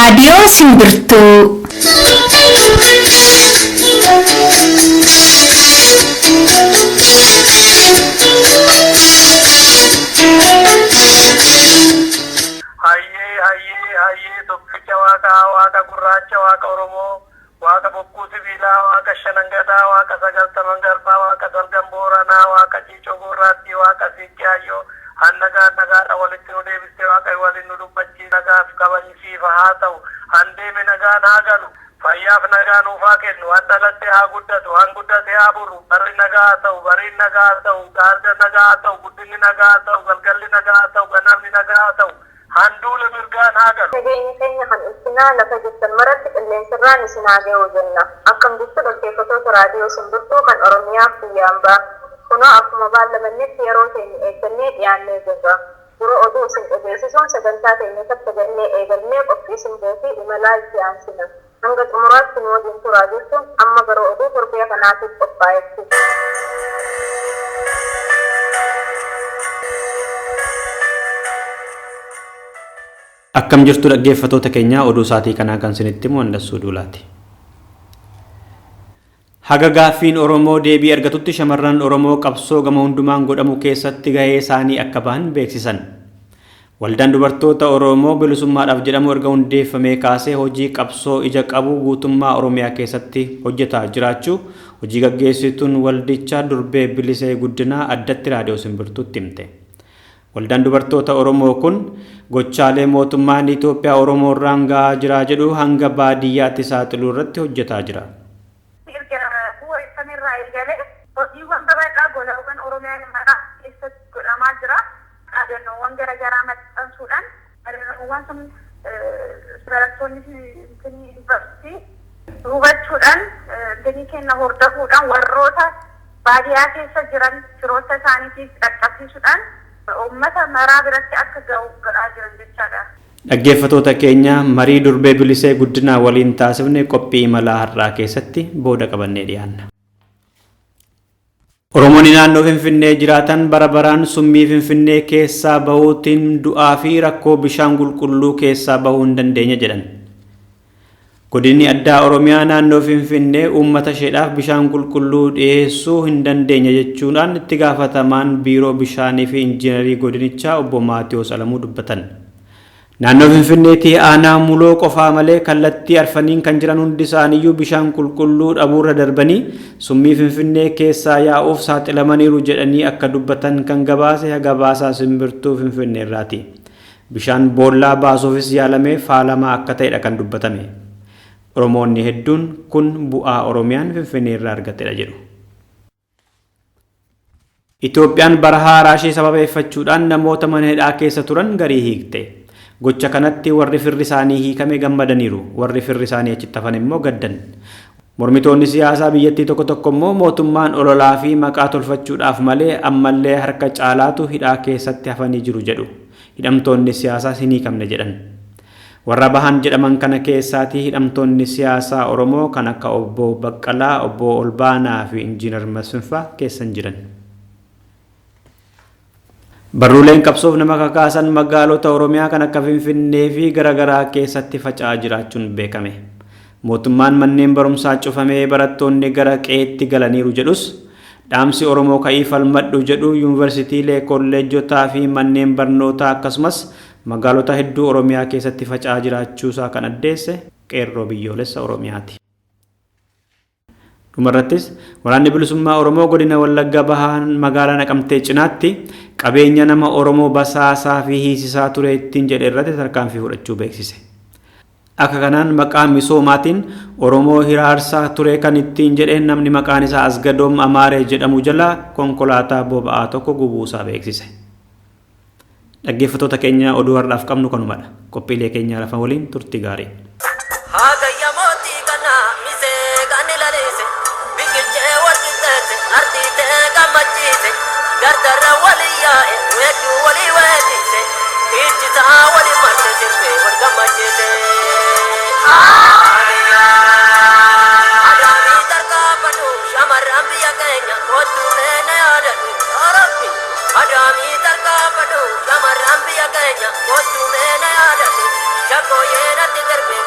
Raadiyoo Simbirtuu. Hayyee hayyee hayyee tokkicha waaqaa waaqa gurraacha waaqa Oromoo waaqa bokkuu sibiilaa waaqa shanangadaa waaqa sagaltaman garbaa waaqa salgan booranaa waaqa ciicoo gurraattii waaqa siiqqee hayyoo hannagaa nagaadha walitti nu deebistee waaqa waliin nu dubbachii nagaaf kabajisiifa haa ta'u handeeme nagaan haa galu fayyaaf nagaa nuuf haa kennu han dhalatte haa guddatu han guddate haa buru barri nagaa haa ta'u bariin nagaa haa ta'u gaarda nagaa haa ta'u guddinni nagaa haa ta'u galgalli nagaa haa ta'u ganamni nagaa haa ta'u handuula mirgaan haa galu. Nageenyi keenya kan ulfinaa lafa jirtan maratti qilleensarraan isin haa ga'u jenna. Akkam jirtu dhaggeeffattoota raadiyoo simbirtuu kan Oromiyaaf biyya hambaa. Kunoo akkuma baallamannetti yeroo teenya eeggannee dhiyaannee jirra. Dura oduu isin dhageessisuun sagantaa teenya takka jennee eegalnee qophii simboo fi imalaa itti aansina. Hanga xumuraatti nu waliin turaa jechuun amma gara oduu torbee kanaatiif qophaa'etti. Akkam jirtu dhaggeeffattoota keenya oduu isaatii kanaa kan isinitti himu Andassuu Duulaati. Haga gaaffiin Oromoo deebii argatutti shamarran Oromoo qabsoo gama hundumaan godhamu keessatti gahee isaanii akka bahan beeksisan. Waldaan dubartoota Oromoo bilisummaadhaaf jedhamu erga hundeeffamee kaasee hojii qabsoo ija qabu guutummaa Oromiyaa keessatti hojjetaa jiraachuu hojii gaggeessituun waldichaa durbee Bilisee Guddinaa addatti raadiyoo simbirtuutti himte. Waldaan dubartoota Oromoo kun gochaalee mootummaan Itoophiyaa Oromoo irraan gahaa jira jedhu hanga baadiyyaatti saaxiluu irratti hojjetaa jira. Erga bu'uureffamerraa eegalee hojiiwwan babal'aa golawwan Oromiyaa maraa keessatti godhamaa jira. Dhaadannoowwan garaagaraa maxxansuudhaan dhaadannoowwan sun barattoonni yuunivarsiitii hubachuudhaan dinii kenna hordofuudhaan warroota baadiyyaa keessa jiran firoota isaaniitiif dhaqqabsiisuudhaan uummata maraa biratti akka ga'u godhaa jiran jechaadha. Dhaggeeffattoota keenya marii durbee bilisee guddinaa waliin taasifne qophii imalaa har'aa keessatti booda qabannee dhiyaanna. Oromoonni naannoo Finfinnee jiraatan bara baraan summii Finfinnee keessaa bahuutiin du'aa fi rakkoo bishaan qulqulluu keessaa bahuu hin dandeenye jedhan. Godinni addaa Oromiyaa naannoo Finfinnee uummata isheedhaaf bishaan qulqulluu dhiyeessuu hin dandeenye jechuudhaan itti gaafatamaan biiroo bishaanii fi injiinarii godinichaa obbo Maatiyoos Alamuu dubbatan. Naannoo Finfinneetti aanaa muloo qofaa malee kallattii arfaniin kan jiran hundi isaaniiyyuu bishaan qulqulluu dhabuurra darbanii summii Finfinnee keessaa yaa'uuf saaxilamaniiru jedhanii akka dubbatan kan gabaase gabaasaa simbirtuu Finfinneerraati. Bishaan boollaa baasuufis yaalamee faalamaa akka ta'edha kan dubbatame. Oromoonni hedduun kun bu'aa Oromiyaan Finfinnee irraa argatedha jedhu. Itoophiyaan bara haaraa ishee sababeeffachuudhaan namoota mana hidhaa keessa turan garii hiikte. Gocha kanatti warri firri isaanii hiikame gammadaniiru. Warri firri isaanii achitti hafan immoo gaddan. Mormitoonni siyaasaa biyyattii tokko tokko immoo mootummaan ololaa fi maqaa tolfachuudhaaf malee ammallee harka caalaatu hidhaa keessatti hafanii jiru jedhu. Hidhamtoonni siyaasaas hin hiikamne jedhan. Warra bahan jedhaman kana keessaatii hidhamtoonni siyaasaa Oromoo kan akka obbo Baqqalaa, obbo Olbaanaa fi Injiinar Masfinfaa keessa hin jiran. Barruuleen qabsoof nama kakaasan magaalota Oromiyaa kan akka Finfinnee fi garaagaraa keessatti faca'aa jiraachuun beekame. Mootummaan manneen barumsaa cufamee barattoonni gara qe'eetti galaniiru jedhus dhaamsi Oromoo ka'ii falmadhu jedhu yuunivarsiitiilee, kolleejjotaa fi manneen barnootaa akkasumas magaalota hedduu Oromiyaa keessatti faca'aa jiraachuusaa kan addeesse qeerroo biyyoolessa Oromiyaati. Dhumarrattis waraanni bilisummaa Oromoo godina Wallagga Bahaa magaalaa Naqamtee cinaatti qabeenya nama Oromoo basaasaa fi hiisisaa ture ittiin jedhe irratti tarkaanfii fudhachuu beeksise. Akka kanaan maqaa misoomaatiin Oromoo hiraarsaa ture kan ittiin jedhe namni maqaan isaa Asgadoom Amaaree jedhamu jala konkolaataa boba'aa tokko gubuusaa beeksise. Dhaggeeffattoota keenya oduu har'aaf qabnu kanumadha. Qophiilee keenya lafa waliin turtii gaarii. Haagayya mootii kanaa misee kan ilaalise biqilchee wal qixxeesse ardiitee gammachiise gardarra walii yaa'e weedduu walii weeddise dhiichisaa walii marse sirbee wal gammachiise. Adaamii tarkaanfadhu shamarran biyya keenya kottu mee na yaadadhu yaa Rabbi. Adaamii tarkaanfadhu shamarran biyya keenya kottu mee na yaadadhu shakkooyyee natti darbe.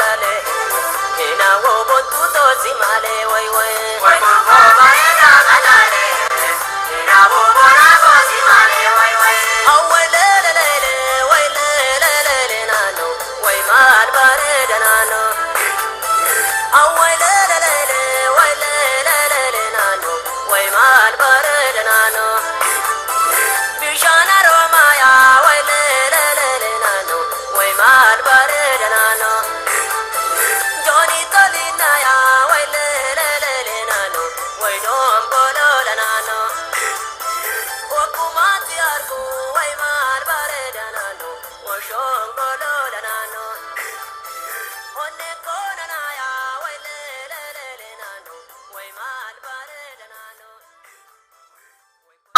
lale Hina wo bontu to simale wai wai Wai bongo bareda kalale Hina wo bona ko simale wai wai Awai le le le le wai le le le le nano Wai mal bareda nano Awai le le le le wai le le le le nano Wai mal bareda nano Bishana Romaya wai le le le le nano Wai mal bareda nano Johnny Tolina ya wai le le le le nano Wai dom bolo la nano Wakumati argu wai mal bareda nano Washong bolo la nano Onne kona na ya wai le le le le nano Wai mal bareda nano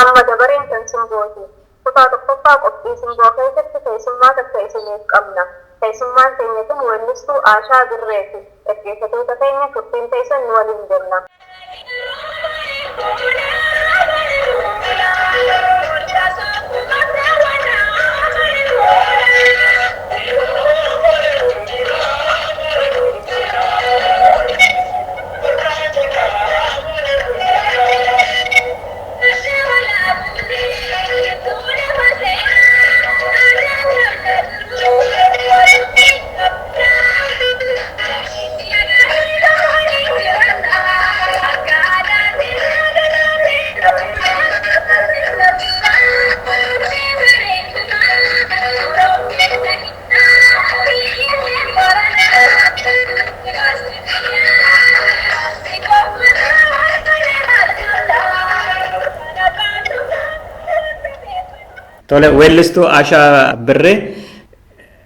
Amma dabareen kan simbooti. Kutaa tokkoffaa qophii simboo keessatti keessummaa takka isiniif qabna. Keessummaan keenya kun weellistuu Aashaa Birreeti. Dhaggeeffattoota keenya turtiin teessan nu waliin jenna. Tole weellistuu Aashaa Birree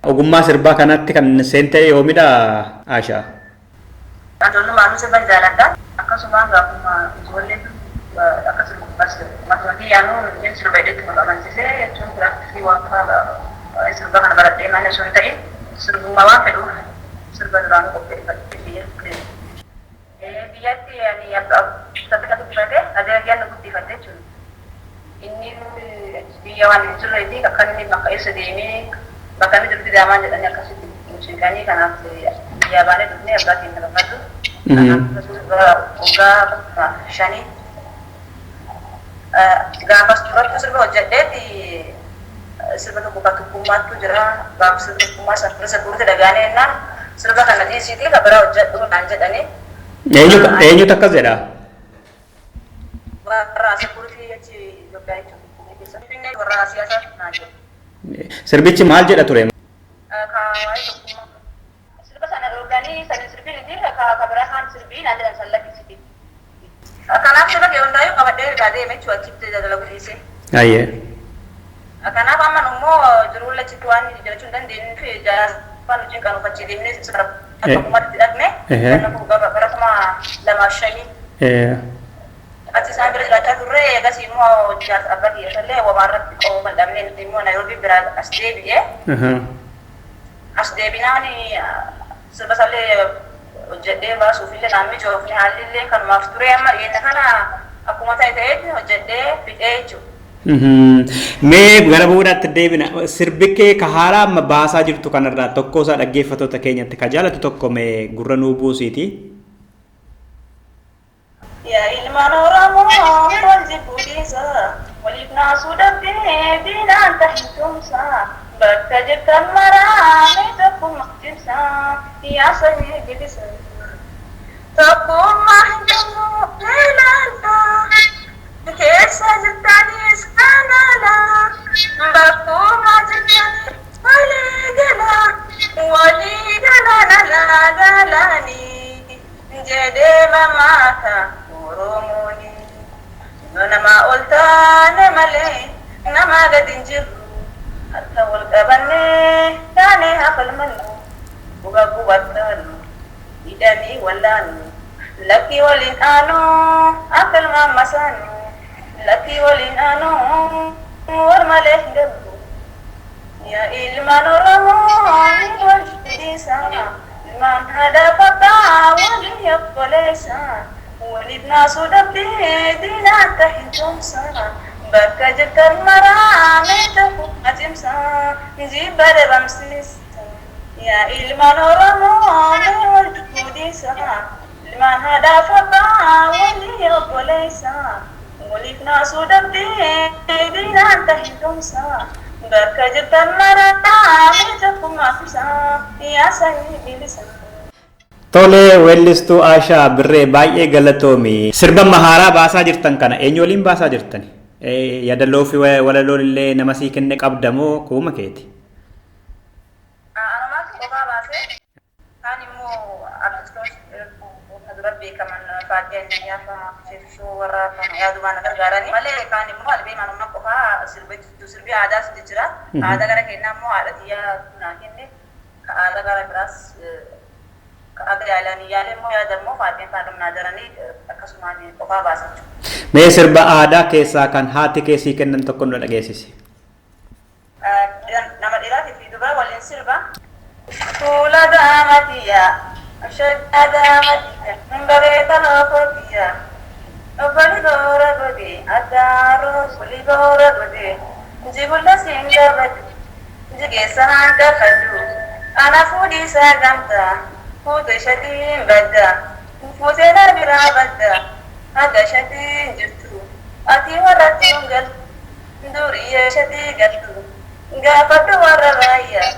ogummaa sirbaa kanatti kan seente yoomidha Aashaa? Ijoollummaan sirba jaaladha. Akkasuma gaafuma ijoolleen akka sirba matuma kiyyaanuu inni sirba jedhetti nu amansiisee jechuun piraaktisii waan sirba kana baradhee mana osoo hin ta'in sirbummaa waan fedhuuf sirba duraanuu qopheeffadhee biyyatti biyyatti ani sabbi guddifate adeergiyaan nu guddifate jechuudha. Inni biyya waan hin jirreefi akka inni bakka eessa deemee bakka inni jirutti daamaa jedhanii akkasitti nu cinqanii kanaaf biyyaa baanee dhufnee abbaa keenya barbaadu. Kanaaf waggaa 5 gaafas duratti sirba hojjedheeti sirba tokko kan tokkummaattu jira gaafa sirba tokkummaa san fira sakuutti dhagaanee jennaan sirba kana dhiisiitii kan biraa hojjedhu naan jedhanii. Eenyutu akkas jedha? Warra sakuutti achi Itoophiyaa jechuudha. Finfinnee warra siyaasaa naan jedhu. Sirbichi maal jedha ture? Waa'ee tokkummaa. Sirba sana dhoorganii sanii sirbiin ka biraa kaan sirbii naan jedhan san lakkisiiti. Kanaaf sirba kee hundaayyuu qabadhee ergaa deeme jechuudha achitti dalagu dhiisee. Ayyee. Kanaaf amma immoo jiruun achitti waan jiraachuu hin dandeenyeef jaarfaan wajjin kan of achi deemnee sirba tokkummaatti dhaqne bara 2005. Achi isaan bira jiraachaa turre eegas immoo jaarsa abbaa kiyyatallee wabaarratti qofa dhabnee nuti immoo Naayiroobii biraa as deebi'ee. As deebinaan sirba isallee hojjedhee baasuufillee naan mijoofne haalli kanumaaf ture amma dhiyeenya kana akkuma ta'e ta'etti hojjedhee fixee jechuudha. Mee gara boodaatti deebina sirbi kee ka haaraa amma baasaa jirtu kanarraa tokko isaa dhaggeeffattoota keenyatti ka jaalatu tokko mee gurra nuu buusiiti. Yaa ilmaan Oromoo wal jibbuudhiisa waliif naasuu dhabdee diinaan tahitumsa bakka jirtan maraa mee tokkummaa cimsa yaa sanyii bilisa. Tokkummaa hin qabnu ilaalaa keessa jirtanis kanaalaa bakkuma jirtanis walii galaa walii galaa lalaa galaanii jedhee mamaaka Oromooni. Yoo namaa ol taane malee namaa gadi hin jirru harka wal qabannee taanee haa falmannu guba gubattaanu hidhanii wallaannu lakkii waliin aanu akka ilmaan masaanu lakkii waliin aanu wal malee hin galu. Yaa ilmaan Oromoo wal jibbiisa ilmaan haadha abbaa waliin obboleessa waliif naasuu dhabdee diinaan tahin tumsa bakka jirtan maraa mee tokkummaa cimsa jibba dhabamsiisa. Yaa ilmaan Oromoo mee wal fuudhiisa. Ilmaan haadhaaf abbaa walii obboleessa. Waliif naasuu dhabdee diinaan tahitumsa. Bakka jirtan maraa mee tokkummaa ibsa. Yaa sanyii bilisa. Tole, weellistuu Aashaa Birree, baay'ee galatoomi. Sirba haaraa baasaa jirtan kana eenyu waliin baasaa jirtan? Yaadaloo fi walaloon illee nama sii kenne qabda moo kuuma keeti? Anumaatu qofaa baasee, kaan immoo artistoota dura beekaman Faatee Addunyaa fa'aa, Sheefishoo warra kana yaadumaan na gargaaranii malee, kaan immoo albee manummaa qofaa sirbitu. Sirbi aadaas jira. Aadaa gara kennaa immoo haadha xiyyaa naa kenne. Ka aadaa gara biraas ka aadaa yaalanii yaale immoo yaada immoo Faateen fa'aa naa jaranii akkasumaan qofaa baasa jechuudha. Mee sirba aadaa keessaa kan haati kee sii kennan tokko nu dhageessisi. Nama dhiiraatii fi dubara waliin sirba. Fuula daamatiya, shaggaa daamatiya, bareeda lookotiya. Obboli boora godhe, addaaroo kuli boora godhe, jibulla siin garbadhu, jigeessa hanqafadhu, ana fuudhiisaa gamta, fuute shatiin badda, fuutee na biraa badda, haga shatiin jirtu, ati warratti hin galtu, duriyyee shatii galtu, gaafadhu warra raayyaa,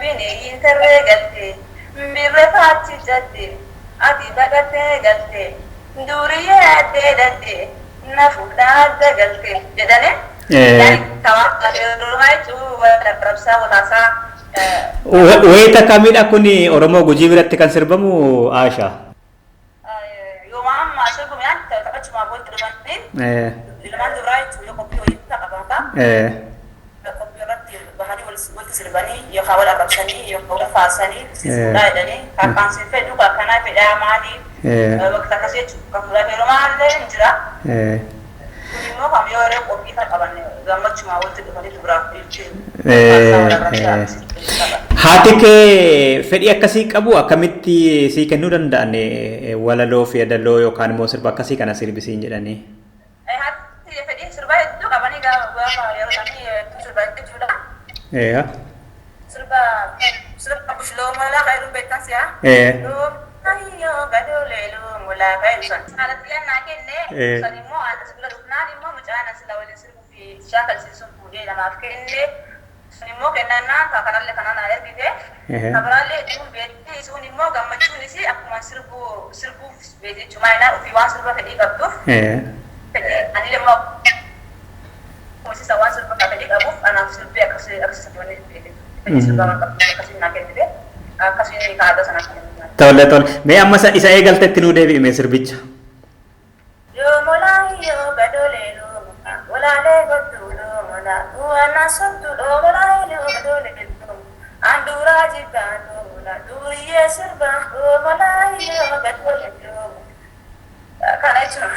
bineeyyiin tarree galte, birra faachi jadde, ati baqattee galte, duriyyee addee dadde, na fuudhaa adda galte jedhane. Jechuun. Wayita kamidha kun Oromoo Gujii biratti kan sirbamu, Aashaa? Yooma amma sirbume taphachumaa bootti dhufanii ilmaan duraa jechuun yoo qophii wayii qabaata. Qophii irratti bahanii walitti sirbanii yookaan wal arrabsanii yookaan wal faarsanii si fuudhaa jedhanii kakkaan si fedhu kakkanaa fedhaa maalii bakka akkasii jechuudha. Kan fuudhaa yeroo maallee hin jira. Kun immoo kan yoo yeroo qophii kan qaban gammachumaa walitti dhufanii dubaraaf jechuudha. Haati kee fedhii akkasii qabu akkamitti sii kennuu danda'an walaloo fi yaadaloo yookaan immoo sirba akkasii kana sirbisiin jedhanii? Haati fedhii sirbaa hedduu qabanii gaafa yeroo isaanii hedduu sirbaa jechuudha. Sirba sirba bushloo malaa kan jedhu beektan si'a. Ayyoo gadoolee mulaa kan jedhu san. Haala xiyyaan kenne san immoo haala sirba dhufnaan immoo mucaan asila waliin sirbuu fi shaakalsiisuun fuudhee namaaf kenne. Sun immoo kennannaan ka kanallee kanaan haa ergite. Kabiraallee hedduun beekti sun immoo gammachuunis akkuma sirbuu sirbuuf beekti jechuudha. Maayinaan ofii waan sirba fedhii qabduuf. Fedhii anillee immoo akkuma isa waan sirba fedhii qabuuf anaaf sirbii akkasii akkasii wanni beekti. Fedhii sirbaa waan qabduuf akkasiin naa kennite. Akkasiin aadaa sana kennite. Tole, tole. Mee amma isa eegaltetti nuu deebi'ime sirbicha. Yoo molaa yoo gadoolee loomuka walaalee godhuu loomola bu'aana sobdu loomola yoo gadoolee loomu anduraa jibbaa loomola duriyyee sirbaa loomola yoo gadoolee loomu. Kana jechuudha.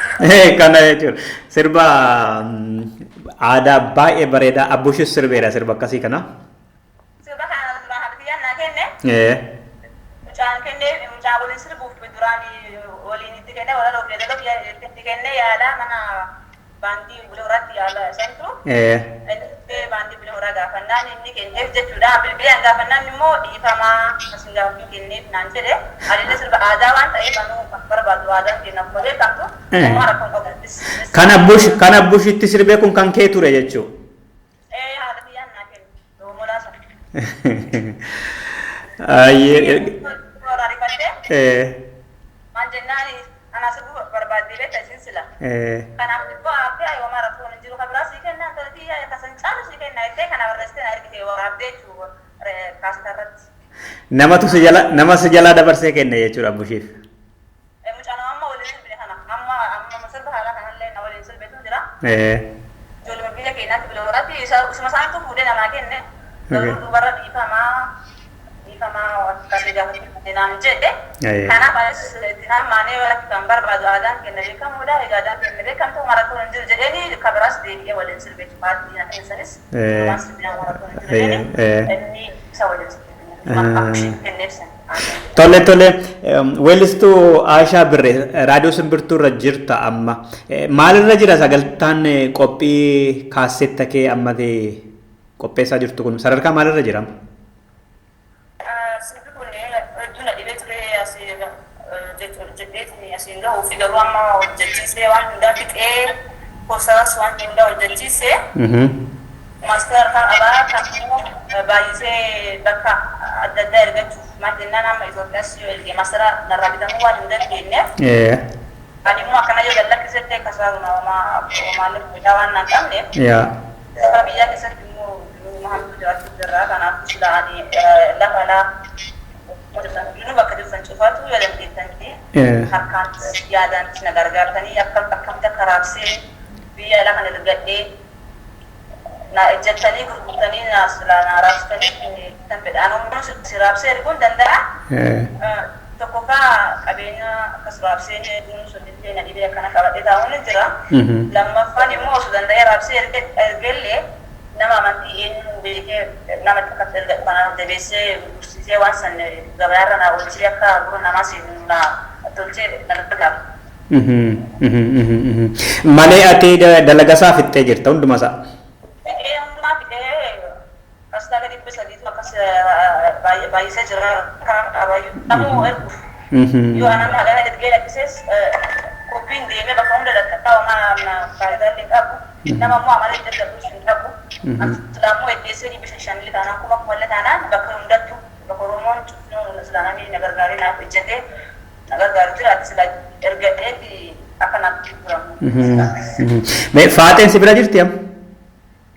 Kana jechuudha. Sirba aadaa baay'ee bareedaa Abbushis sirbeera sirba akkasii kana. Sirba kana duraan haati naa kenne. Mucaan kenne, mucaa waliin sirbuuf duraan waliin itti kenne, walaloo fi yaadaloo itti kenne yaala mana baandii Bulee Horaatti yaala santu. Inni baandii Bulee Horaa gaafannaan inni kenneef jechuudha. Bilbilaan gaafannaan immoo dhiifamaa asin gaafii kenneef naan jedhe. Anillee sirba aadaa waan ta'eef anuu kan barbaadu aadaan kenna akkuma beekamtu. Uumaa rakkoon qabu. Kan Abbush kan Abbushitti sirbee kun kan kee ture jechuudha. Ee, haadha kiyyaan naa kenne. Doomolaa sana. Ayyee. Waraarifattee maal jennaan anaa sirbuu barbaaddee beekta isin sila. Kanaaf immoo aabbee ayoomaa rakkoon hin jiru kan biraa sii kennaa toltii kasan caalu sii kennaa jettee kana barreessitee na ergite waraabdee jechuudha kaaseta irratti. Namatu si jala nama si jalaa dabarsee kenne jechuudha Abbushiif. Mucaan amma waliin sirbine kana amma amma sirba haaraa kanallee na waliin sirbetu jira. Ijoollee biyya keenyaatti Bulee Horaatti isuma isaanitu fuudhee namaa kenne. Garuu dubarra dhiifamaa dhiifamaa akkasii gaafachuu naan jedhe. Kanaaf anis itti hammaanee walakki kan barbaadu aadaan kenna beekamuudha. Egaa aadaan kenna beekamtu marakkoon hin jiru jedheeni kabiraas deebi'ee waliin sirbe paartii na keessas waan sirbinaa marakkoon hin jiru jedheeni inni isa waliin sirbe. Kenneef sana. Tole, tole, weellistuu Aashaa Birree, raadiyoo Simbirtuu irra jirta amma. Maalirra jira sagantaan qophii kaassetta kee amma qopheessaa jirtu kun, sadarkaa maalirra jira? gahuuf garuu amma hojjechiisee waan hundaa fixee poostaras waan hundaa hojjechiisee maastara harkaa qabaa kan immoo baay'isee bakka adda addaa ergachuuf maal jennaan amma Itoophiyaas yoo erge maastara narraa bitamuu waan hin dandeenyeef ani immoo akkana yoo gallakkisetti akkasaaruma homaa faayidaa waan naan qabneef Akka biyyaa keessatti immoo jiruma hamtuu jiraachuu jirra. Kanaaf sila ani lafa alaa nu bakka jirtan cufaatu yoo dandeettanii harkaan yaadaan na gargaartanii akka akkamitti akka raabsee biyya alaa kana ergadhee na ejjettanii gurgurtanii na sila na raabsitanii kan fedhaan immoo si raabsee erguun danda'a. Tokkoffaa qabeenya akkas raabsee erguun sunillee na dhibee akkana qabadhee taa'uun ni jira. Lammaffaan immoo osoo danda'ee raabsee ergellee nama amantii eenyu beekee nama akkas ergadhu kanaaf jabeessee gurgursiisee waan san gabaarra naa oolchee akka gurra namaa seenu naa tolchee na gargaara. Malee ati dalagasaa fixxee jirta hundumasaa. Fixee hundumaa fixee kastaa gadi 300 akkas baay'isee jira kan qabayyuu namuu erguuf. Yoo anaan magaalaa ergee lakkisees qophiin deemee bakka hunda dhaqqabaa homaa faayidaa illee qabu. Nama immoo amala itti dadhabus hin qabu. Silaa immoo heddeessee 500 illee taanaan 1000 illee taanaan bakka hundattuu bakka Oromoon cufnuu silaa namni na gargaaree naaf hojjetee na gargaaru jiraate silaa ergadheeti akka naaf gurguramu. Faaxeen si bira jirti amma?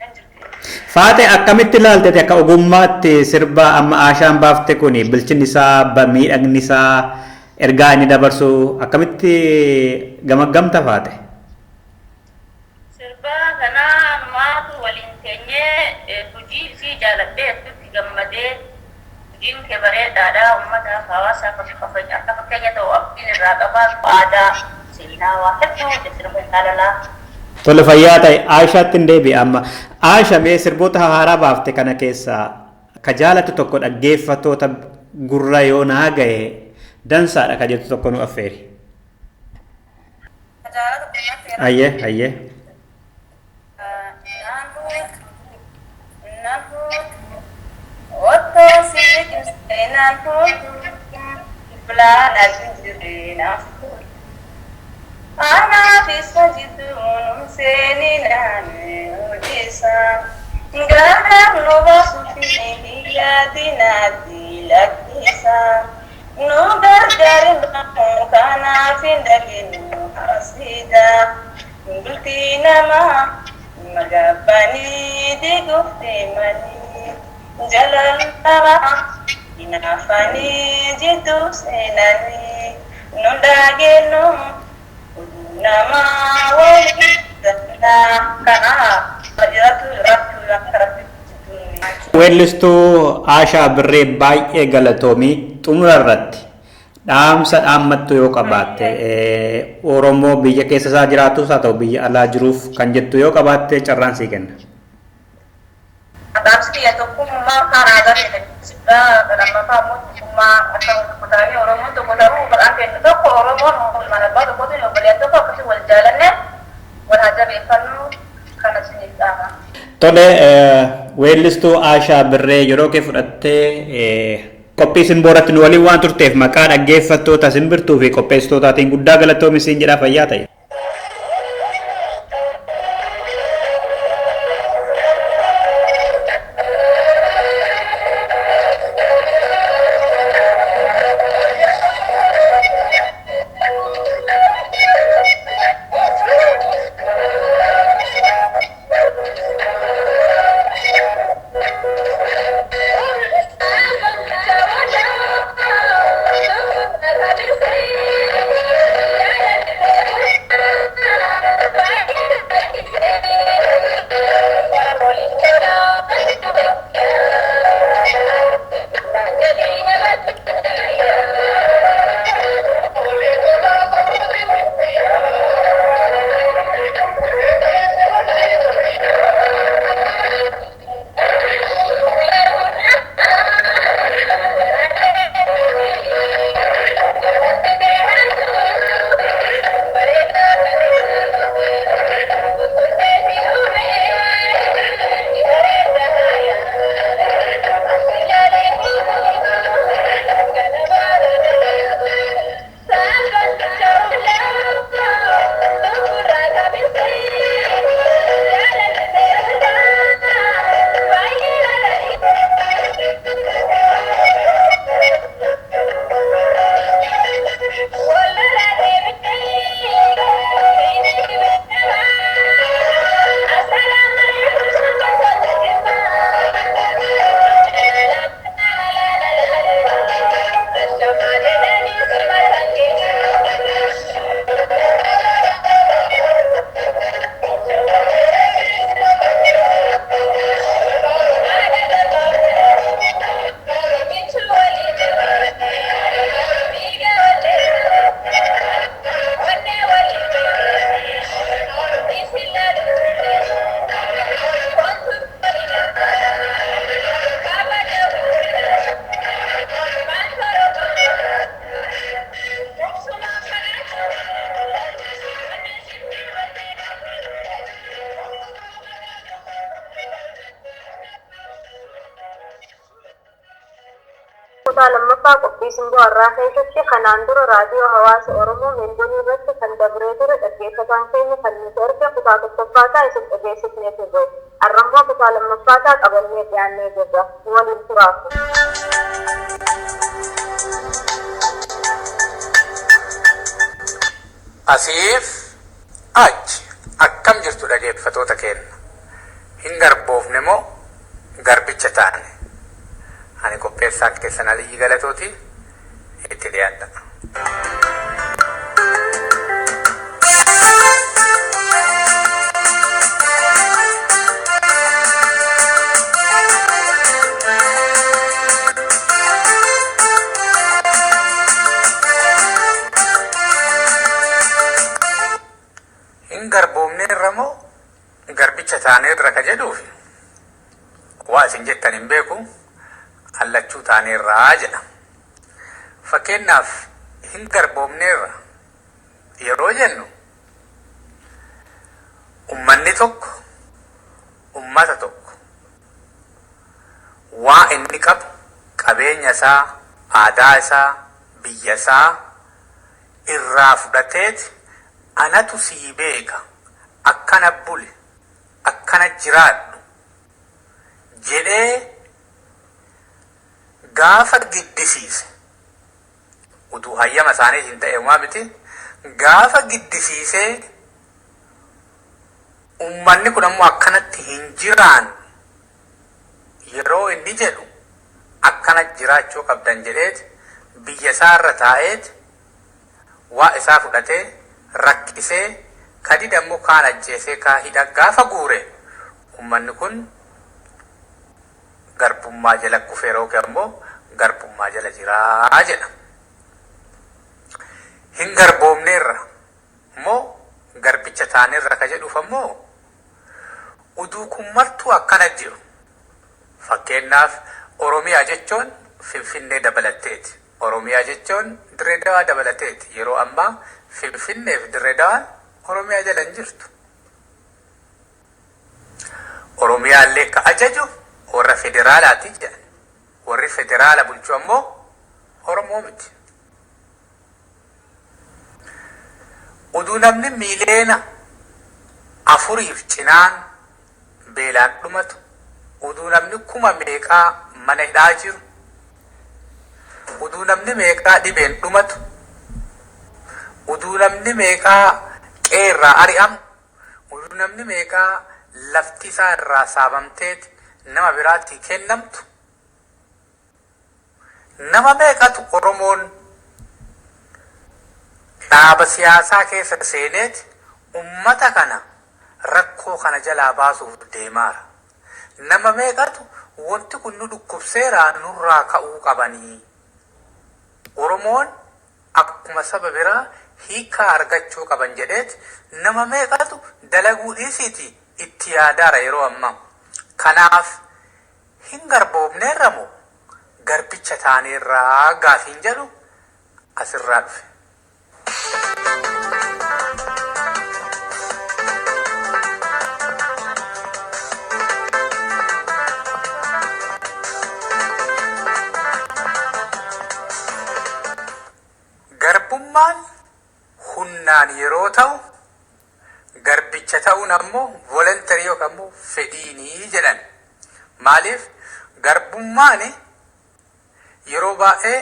Kan jirti. Faaxee akkamitti ilaalte akka ogummaatti sirba amma Aashaan baafte kun bilchinni isaa miidhagni isaa ergaa inni dabarsu akkamitti gamaggamta Faaxe? Sirba kanaa maatu waliin teenyee hojii isii jaaladhee itti gammadee hojiin kee bareedaadha uummataaf hawaasaaf akka fakkeenya ta'u abdiin irraa qabaa aadaa seenaa waa hedduu sirba jaalalaa. Tole fayyaa ta'e Aashaatti hin deebi'a amma. Aasha mee sirboota haaraa baafte kana keessaa ka jaalattu tokko dhaggeeffattoota gurra yoo naa gahe dansaadha ka jettu tokko nu affeeri. Jaalatu kun affeera. Ayyee ayyee. Naan fuutu ottoo si liqimsee naan fuutu bilaan ati jiree naan fuutu. Anaaf isa jidduun seeninaan hojisa. Garaan nu baasuuf hin yaadinaati lakkisa. Nu gargaarin bahu kanaaf hin dhageenyu hasiida. Bultii namaa magabbanii diguuf deemanii. Jalaan namaa hinaafanii jidduu seenanii. Nu dhageenyu nama waliin kanaaf jiraatu jiraachuu akka rabbi jidduun. Weellistuu Aashaa Birree baay'ee galatoomii xumura irratti dhaamsa dhaammattu yoo qabaatte Oromoo biyya keessa isaa jiraatus haa ta'u biyya alaa jiruuf kan jettu yoo qabaatte carraan sii kenna. Dhaamsi kiyya tokkummaa kan aadaa ta'e lammaffaa immoo tokkummaa akka tokko ta'anii Oromoon tokko ta'uu maqaan kennu tokko Oromoon ilmaan abbaa tokkootiin obboleeyyan tokko akkasii wal jaalanne wal haa jabeeffannu kana isiniif dhaama. Tole weellistuu Aashaa Birree yeroo kee fudhattee qophii simbooratti nu waliin waan turteef maqaa dhaggeeffattoota simbirtuu fi qopheessitootaatiin guddaa galatoomi siin jedhaa fayyaa ta'e. Thank you. Kutaa lammaffaa qophii simboo har'aa keessatti kanaan dura raadiyoo hawaasa Oromoo Meelboonii irratti kan dabree ture dhaggeeffataan keenya kan nuti erge kutaa tokkoffaataa isin dhageessifnee turre. Har'ammoo kutaa lammaffaataa qabannee dhiyaannee jirra. Nu waliin turaa. Asiif achi akkam jirtu dhaggeeffatoota keenya. Hin garboofne moo garbicha taane? Ani qopheessaa keessan Aliyyi Galatooti itti dhiyaadha. Hin garboomneerra moo garbicha taaneerra ka jedhuufi waa isin jettan hin beeku allachuu taaneerraa jedha. Fakkeenyaaf hin garboomneerra yeroo jennu ummanni tokko ummata tokko waa inni qabu qabeenya isaa, aadaa isaa, biyya isaa irraa fudhateeti anatu sii beeka akkana buli akkana jiraadhu jedhee gaafa giddisiise utuu hayyama isaaniitiin ta'e homaa miti gaafa giddisiisee ummanni kun ammoo akkanatti hin jiraan yeroo inni jedhu akkana jiraachuu qabdan jedheet biyya isaa irra taa'eet waa isaa fudhatee rakkisee kadida ammoo kaan ajjeesee kaa hidha gaafa guure ummanni kun garbummaa jala kufeera yookiin ammoo garbummaa jala jiraa jedha. Hin garboomneerra immoo garbicha taaneerra ka jedhuuf ammoo uduu kun martuu akkana jiru. Fakkeenyaaf Oromiyaa jechuun Finfinnee dabalatteeti. Oromiyaa jechuun Dirree Dawaa dabalateeti. Yeroo ammaa Finfinnee fi Dirree Dawaan Oromiyaa jala hin jirtu. Oromiyaa illee ka ajaju warra federaalaati jedhan. Warri federaala bulchu ammoo Oromoo miti. Uduu namni miiliyoona 4f cinaan beelaan dhumatu, uduu namni kuma meeqaa mana hidhaa jiru, uduu namni meeqaa dhibeen dhumatu, uduu namni meeqaa qe'eerraa ari'amu, uduu namni meeqaa lafti isaa irraa saamamteet nama biraatti kennamtu, nama meeqatu Oromoon dhaaba siyaasaa keessa seeneet ummata kana rakkoo kana jalaa baasuuf deemaara. Nama meeqatu wanti kun nu dhukkubseeraa nurraa ka'uu qabanii. Oromoon akkuma saba biraa hiikaa argachuu qaban jedheet nama meeqatu dalaguu dhiisiiti itti yaadaara yeroo ammaa. Kanaaf hin garboomneerra moo garbicha taaneerraa gaafiin jedhu asirraa dhufe. Garbummaan humnaan yeroo ta'u garbicha ta'uun ammoo voluntary yookaan ammoo fedhiinii jedhan. Maaliif garbummaan yeroo baay'ee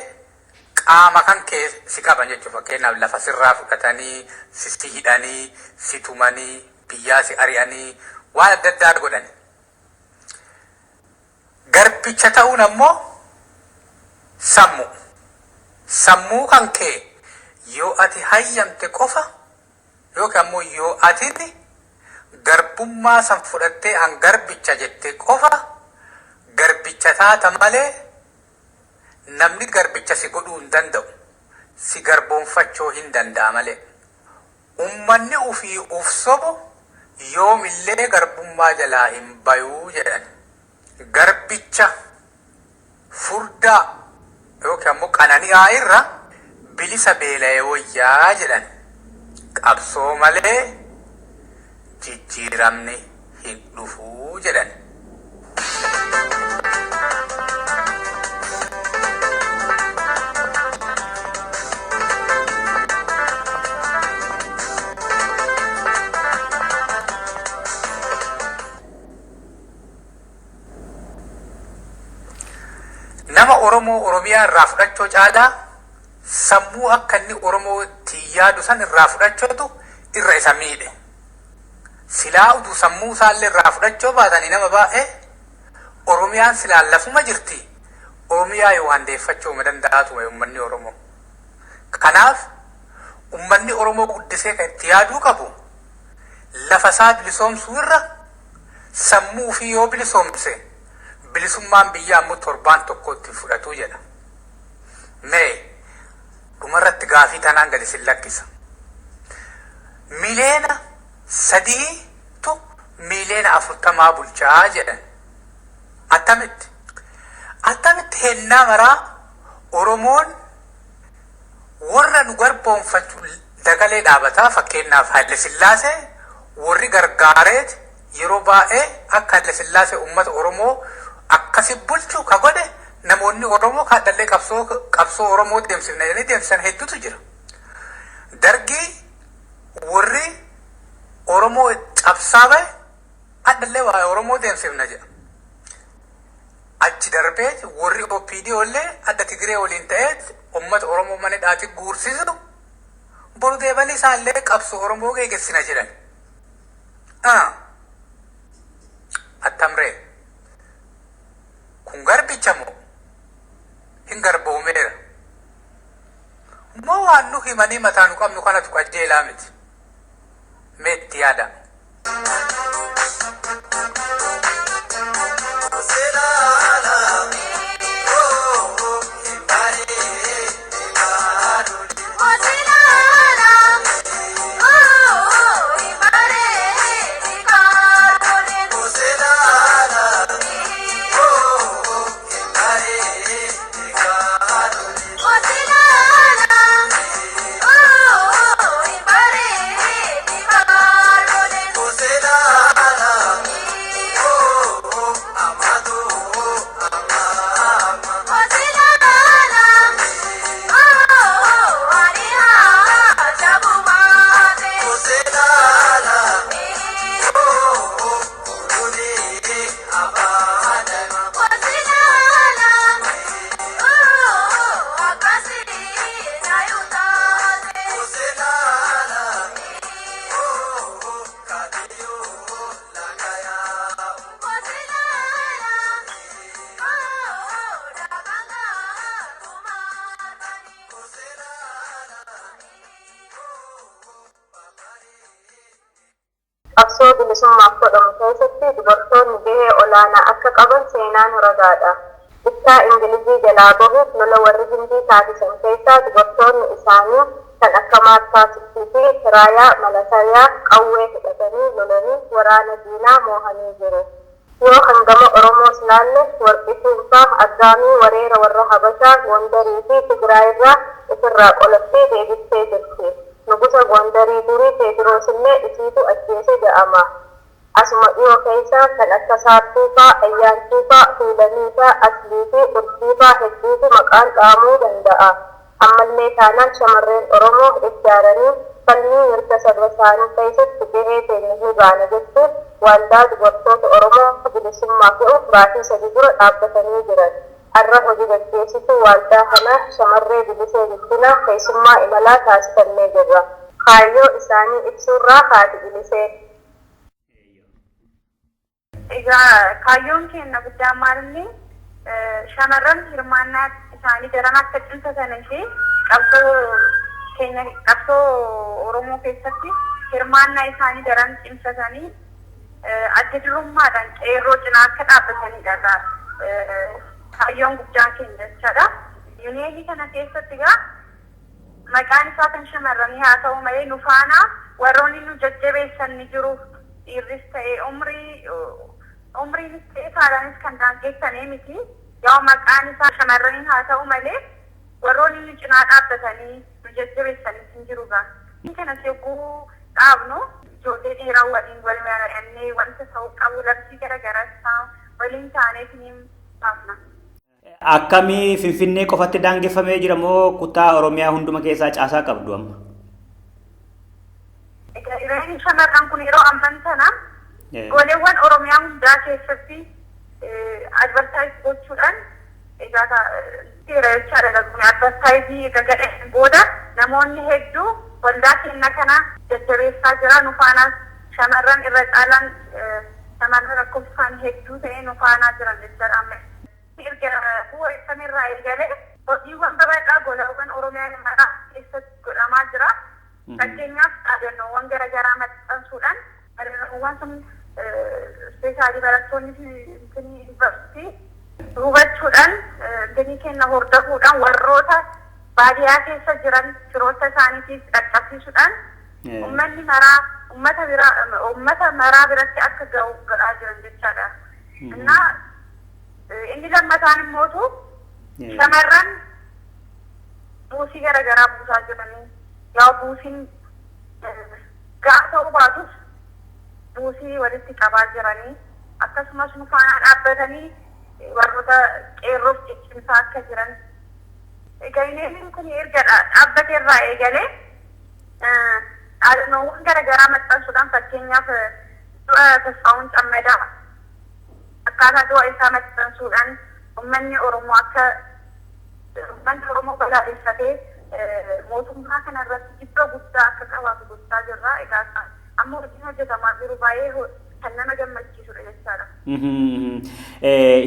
qaama kan kee si qaban jechuudha. Fakkeenyaaf lafa sirraa fudhatanii, si hidhanii, si tumanii, biyyaa si ari'anii waan adda addaa godhan. Garbicha ta'uun ammoo sammuu. Sammuu kan kee yoo ati hayyamte qofa yookaan ammoo yoo ati garbummaa san fudhattee an garbicha jette qofa garbicha taata malee namni garbicha si godhuu hin danda'u. Si garboonfachuu hin danda'a malee. Ummanni ufii uf sobu yoomillee garbummaa jalaa hin bayuu jedhan. Garbicha furdaa yookiin ammoo qanani'aa irra bilisa beela'e wayyaa jedhan. Qabsoo malee jijjiiramni hin dhufuu jedhan. Nama Oromoo Oromiyaa irraa fudhachuu caalaa sammuu akka inni Oromootti yaadu san irraa fudhachuutu irra isa miidhe. Silaa utuu sammuu isaallee irraa fudhachuu baatanii nama baay'ee Oromiyaan silaa lafuma jirti. Oromiyaa yoo handeeffachuu ma danda'atuma uummanni Oromoo. Kanaaf uummanni Oromoo guddisee kan itti yaaduu qabu lafa isaa bilisoomsuu irra sammuu ofii yoo bilisoomse bilisummaan biyyaa immoo torbaan tokko itti fudhatu jedha. Mee dhumarratti gaafii tanaan gadi sin lakkisa. 3 miiliyoonatu 40 miiliyoona bulchaa jedhan. Attamitti? Attamitti hennaa maraa Oromoon warra nu garboonfachuu dagalee dhaabataa? Fakkeenyaaf, Haile Sillaasee warri gargaareet yeroo baay'ee akka Haile Sillaasee uummata Oromoo akkasi bulchu ka godhe, namoonni Oromoo kaadhallee qabsoo Oromoo deemsifna jedhanii deemsisan hedduutu jira. Dargii warri Oromoo cabsaa bahe addallee waa'ee Oromoo deemsifna jedha. Achi darbee warri OPDO illee adda Tigiree waliin ta'ee uummata Oromoo mana hidhaatti guursisu, boru deebanii isaallee qabsoo Oromoo geegessina jedhan. Attamree kun garbicha moo hin garboomeera? Moo waan nu himanii mataa nu qabnu kanatu qajeelaa miti? Mee itti yaada. Qabsoo bilisummaaf godhamu keessatti dubartoonni gahee olaanaa akka qaban seenaan ragaadha. Bittaa Ingilizii jalaa bahuuf lola warri Hindii taasisan keessaa dubartoonni isaanii kan akka Maartaa Sittii fi Hiraayaa Malatariyaa qawwee hidhatanii lolanii waraana diinaa moohanii jiru. Yoo hangama Oromoos laalle, Warqituu faa aggaamii wareera warra Habashaa Gondarii fi Tigraayirraa ofirraa qolattee deebiftee jirti. Nugusa Gondarii durii Teediroos illee isiitu ajjeese jedhama. Asuma dhiyoo keessaa kan akka Saartuu faa, Ayyaantuu faa, Fuulanii faa, Aslii fi Urjii faa hedduutu maqaan dhahamuu danda'a. Ammallee taanaan shamarreen Oromoo ijjaaranii falmii mirga saba isaanii keessatti gahee keenya ni baana jechuun Waldaa Dubartoota Oromoo Bilisummaa fe'uuf baatii 3 dura dhaabbatanii jiran. Har'a hojii gaggeessituu waldaa kanaa shamarree Bilisee Guddinaa keessummaa imalaa taasifannee jirra. Kaayyoo isaanii ibsuurraa haati Biliseen. Egaa kaayyoon keenya guddaan maalinni shamarran hirmaannaa isaanii daran akka cimsatanii fi qabsoo keenya, qabsoo Oromoo keessatti hirmaannaa isaanii daran cimsatanii adda durummaadhaan qeerroo cinaa akka dhaabbatanidha kaayyoon guddaan keenya jechaadha. Yuuniyeenii kana keessatti egaa maqaan isaa kan shamarranii haa ta'u malee nu faana warroonni nu jajjabeessan ni jiru. Dhiirris ta'ee umriinis ta'ee saalaanis kan daangessanii miti. Yaa, maqaan isaa shamarranii haa ta'u malee warroonni nu cinaa dhaabbatanii nu jajjabeessanis hin jiru gaa. Kanas yogguu dhaabnu ijoollee dhiiraa waliin wal mari'annee wanta ta'uu qabu labsii garaagaraa isaa waliin taaneetiin baafna. Akkamii, Finfinnee qofatti daangeffamee jira moo kutaa Oromiyaa hunduma keessaa caasaa qabdu amma? Egaa Ireen shamarran kun yeroo amman tana goleewwan Oromiyaa hundaa keessatti advertise gochuudhaan Egaa seera jechaadha laguni advertaayizii egaa gadheen booda namoonni hedduu waldaa keenya kana jajjabeessaa jira. Nu faanaas shamarran irra caalaan shamarran lakkoofsaan hedduu ta'e nu faanaa jiran jechaadha amma. Erga bu'uureffamerraa eegalee hojiiwwan babal'aa golawwan Oromiyaa maraa keessatti godhamaa jira. Fakkeenyaaf dhaadannoowwan garaagaraa maxxansuudhaan dhaadannoowwan sun ispeeshaalii barattoonni yuunivarsiitii hubachuudhaan dinii kenna hordofuudhaan warroota baadiyyaa keessa jiran firoota isaaniitiif dhaqqabsiisuudhaan uummanni maraa uummata biraa uummata maraa biratti akka ga'u godhaa jiran jechaadha. Innaa inni lammataan immootu shamarran buusii garaagaraa buusaa jiranii yaa buusiin ga'a ta'uu baatus buusii walitti qabaa jiranii akkasumas nu faana dhaabbatanii warroota qeerroof ciccimsaa akka jiran. Egaa inni kun erga dhaabbate irraa eegalee dhaadannoowwan garaagaraa maxxansuudhaan fakkeenyaaf du'a Tasfaa'uun Cammadaa akkaataa du'a isaa maxxansuudhaan uummanni Oromoo akka uummanni Oromoo balaaleffatee mootummaa kana irratti jibba guddaa akka qabaatu gochaa jirra. Egaa amma hojiin hojjetamaa jiru baay'ee kan nama gammachiisudha jechaadha.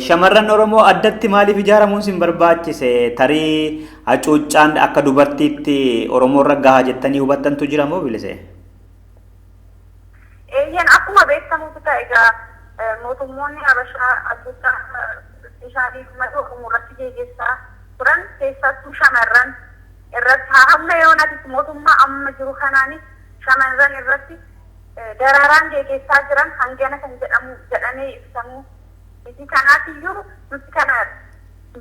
Shamarran Oromoo addatti maaliif ijaaramuun sin barbaachise? Tarii hacuuccaan akka dubartiitti Oromoo irra gahaa jettanii hubattantu jira moo bilise? Eeyyan akkuma beekamutu ta'e egaa mootummoonni Habashaa hacuuccaa ispeeshaalii uummata Oromoo irratti geggeessaa turan keessattuu shamarran irratti hamma yoonatitti mootummaa amma jiru kanaanis shamarran irratti dararaan geggeessaa jiran hangana kan jedhamu jedhamee ibsamu miti. Kanaafiyyuu nuti kana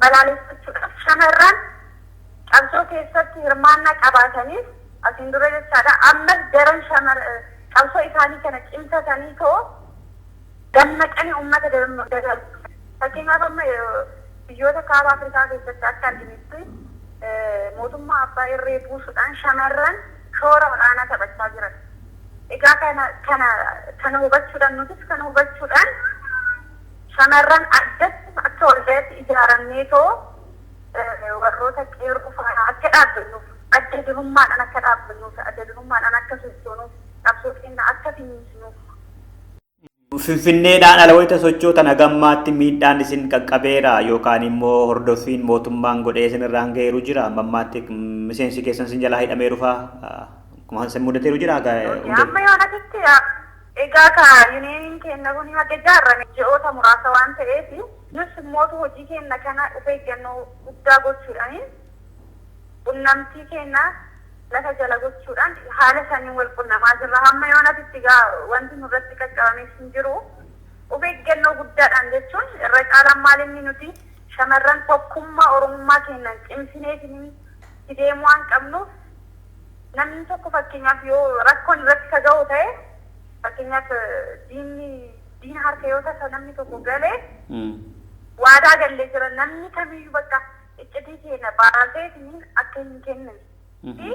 balaaleffachuudhaaf shamarran qabsoo keessatti hirmaannaa qabaataniif asiin dura jechaadha ammas daran qabsoo isaanii kana cimsatanii too dammaqanii uummata dagalu. Fakkeenyaaf amma biyyoota kaaba Afrikaa keessatti akka arginutti mootummaa abbaa irree buusuudhaan shamarran shoora olaanaa taphachaa jiran. Egaa kana kana kana hubachuudhaan nutis kana hubachuudhaan shamarran addatti akka waldaatti ijaaramnee too warroota qeerroo faana akka dhaabbannuuf adda durummaadhaan akka dhaabbannuuf adda durummaadhaan akka sochoonuuf qabsoo keenya akka finiinsinuuf. Finfinneedhaan ala wayita sochootan hagammaatti miidhaan isin qaqqabeera yookaan immoo hordoffiin mootummaan godhee isin irraan ga'eeru jira. Amma ammaatti miseensi keessan isin jalaa hidhameeru fa'aa akkuma isin mudateeru jira. Amma yoonatitti egaa ka yuuniyeeniin keenya kun haga ijaarame ji'oota muraasa waan ta'eef nus immootu hojii keenya kana of eeggannoo guddaa gochuudhaan qunnamtii keenya lafa jala gochuudhaan haala saniin wal qunnamaa jirra. Hamma yoonatitti egaa wanti nurratti qaqqabamee hin jiru. Of eeggannoo guddaadhaan jechuun irra caalaan maal inni nuti shamarran tokkummaa Oromummaa keenyaan cimsinee deemuu waan qabnuuf namni tokko fakkeenyaaf yoo rakkoon irratti ka ga'u ta'e fakkeenyaaf diinni diina harka yoo tasa namni tokko galee waadaa gallee jira namni kamiyyuu bakka iccitii keenya baasee akka hin kennine. Fi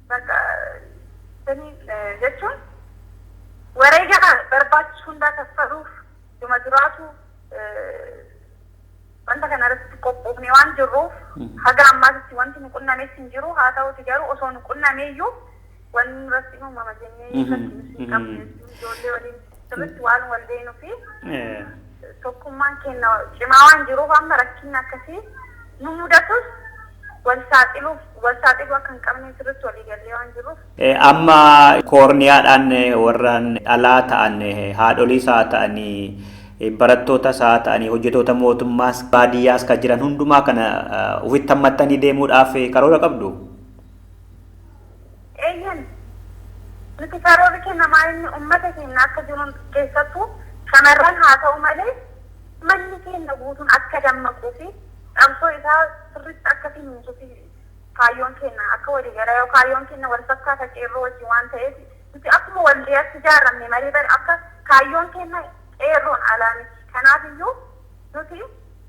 bakka jechuun wareega barbaachisu hundaa kaffaluuf dhuma jiraatu wanta kana irratti qophoofne waan jirruuf haga ammaatitti wanti nu qunnames hin jiru. Haa ta'uti garuu osoo nu qunnameeyyuu wanni nurratti uumama jennee hin qabnu ijoollee waliin sirriitti waan wal beenuu fi tokkummaan keenya cimaa waan jiruuf amma rakkinni akkasii nu mudatus wal saaxiluu akka hin qabne sirriitti walii gallee waan jiruuf. Amma koorniyaadhaan warraan alaa ta'an haadholiis haa ta'anii barattootas haa ta'anii hojjettoota mootummaas baadiyyaas kan jiran hundumaa kana ofitti hammattanii deemuudhaaf karoora qabdu? Eeyyan nuti karoorri keenya maal inni uummata keenya akka jiruun keessattuu shamarran haa ta'u malee manni keenya guutuun akka dammaquu fi qabsoo isaa sirriitti akka finiinsuu fi kaayyoon keenya akka waliigalaa yoo kaayyoon keenya wal fakkaata qeerroo wajjin waan ta'eef nuti akkuma waldaatti ijaaramne malee bari akka kaayyoon keenya qeerroon alaa miti. Kanaafiyyuu nuti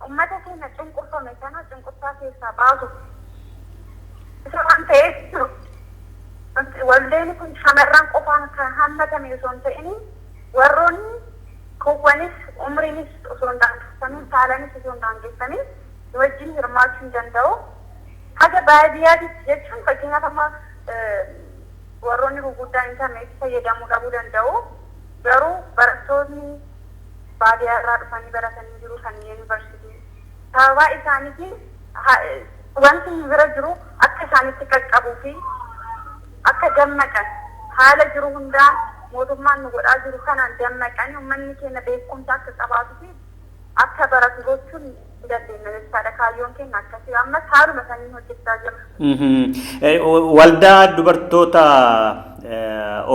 uummata keenya cunqurfame kana cunqursaa keessaa baasuuf isa waan ta'eef waldeen kun shamarran qofaan kan hammatame osoo hin ta'in warroonni kuuwwanis umriinis osoo hin daangeffamin saalanis osoo hin daangeffamin Wajjin hirmaachuu hin danda'u. Haga baadiyyaatti jechuun fakkeenyaaf amma warroonni gurguddaan intarneetii fayyadamuu dhabuu danda'u. Garuu barattoonni baadiyyaa irraa dhufanii baratanii jiru kan yuunivarsiitii. Sababaa isaaniitiin wanti nu bira jiru akka isaanitti qaqqabuu fi akka dammaqan haala jiru hundaa mootummaan nu godhaa jiru kanaan dammaqanii uummanni keenya beekumsa akka qabaatuu fi akka baratu gochuun ni dandeenya jechaadha. Kaayyoon keenya akkasii ammas haaluma saniin hojjechaa jirra. Waldaa dubartoota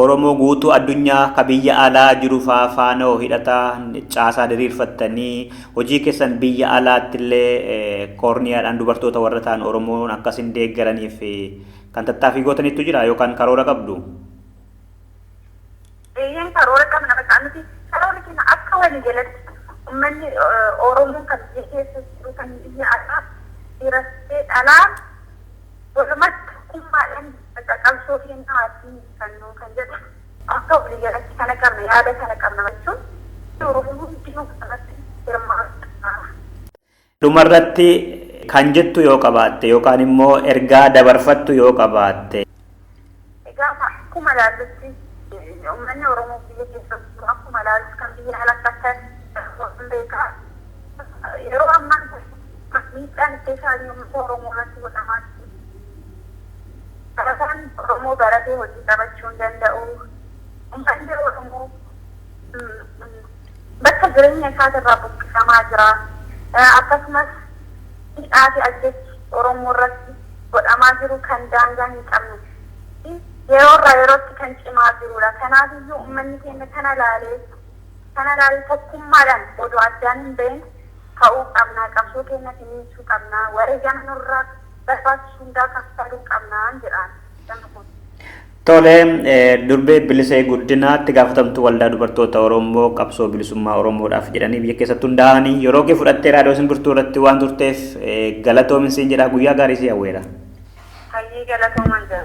Oromoo guutuu addunyaa ka biyya alaa jiru faa faana hidhataa caasaa diriirfattanii hojii keessan biyya alaatti illee koorniyaadhaan dubartoota warra ta'an Oromoon akkasin deeggaraniif kan tattaaffii gootanitu jira yookaan karoora qabdu? Eeyyeen, karoora qabna. Bakka nuti karoorri keenya akka walii galatti uummanni Oromoo kan biyya keessa jiru kan biyya alaa dhiiras ta'e dhalaa walumatti tokkummaadhaan qabsoo keenya wajjin kan jedhu akka walii galatti kana qabna, yaada kana qabna jechuun Oromoo hundinuu kanatti hirmaatu. Dhumarratti kan jettu yoo qabaatte yookaan immoo ergaa dabarfattu yoo qabaatte. Egaa akkuma ilaallutti uummanni Oromoo biyya keessa jiru akkuma ilaallu kan biyya alaatti akka beekaa yeroo ammaa miidhaan itti isaanii uummata Oromoo irratti godhamaa jiru. Barataan Oromoo baratee hojii qabachuu hin danda'u. Uummanni Oromoo bakka jireenya isaatirraa buqqifamaa jira. Akkasumas hidhaa fi ajjechi Oromoo irratti godhamaa jiru kan daangaa hin qabne yeroo irraa yerootti kan cimaa jirudha. Kanaafiyyuu uummanni keenya kana laalee tokkummaadhaan odoo addaan hin bahin ka'uu qabna. Qabsoo keenya finiinsuu qabna. Wareegama nurraa barbaachisu hundaa kaffaluu qabna jedhaan. Tole, durbee Bilisee Guddinaatti gaafatamtuu waldaa dubartoota Oromoo qabsoo bilisummaa Oromoodhaaf jedhanii biyya keessatti hundaa'anii yeroo kee fudhattee raadiyoo simbirtuu irratti waan turteef galatoomin siin jedha, guyyaa gaarii si hawweera. Hayyee, galatooman jira.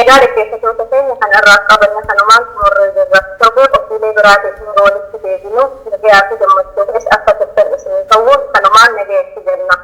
Egaa dhaggeeffattoota keenya, kan irraa qabanne kanumaan xumurree jirra. Torbee qophiilee biraatiin hanga walitti deebinu nagayaa fi gammachuu keessa akka turtan isinii ta'uun kanumaan nagayetti jenna.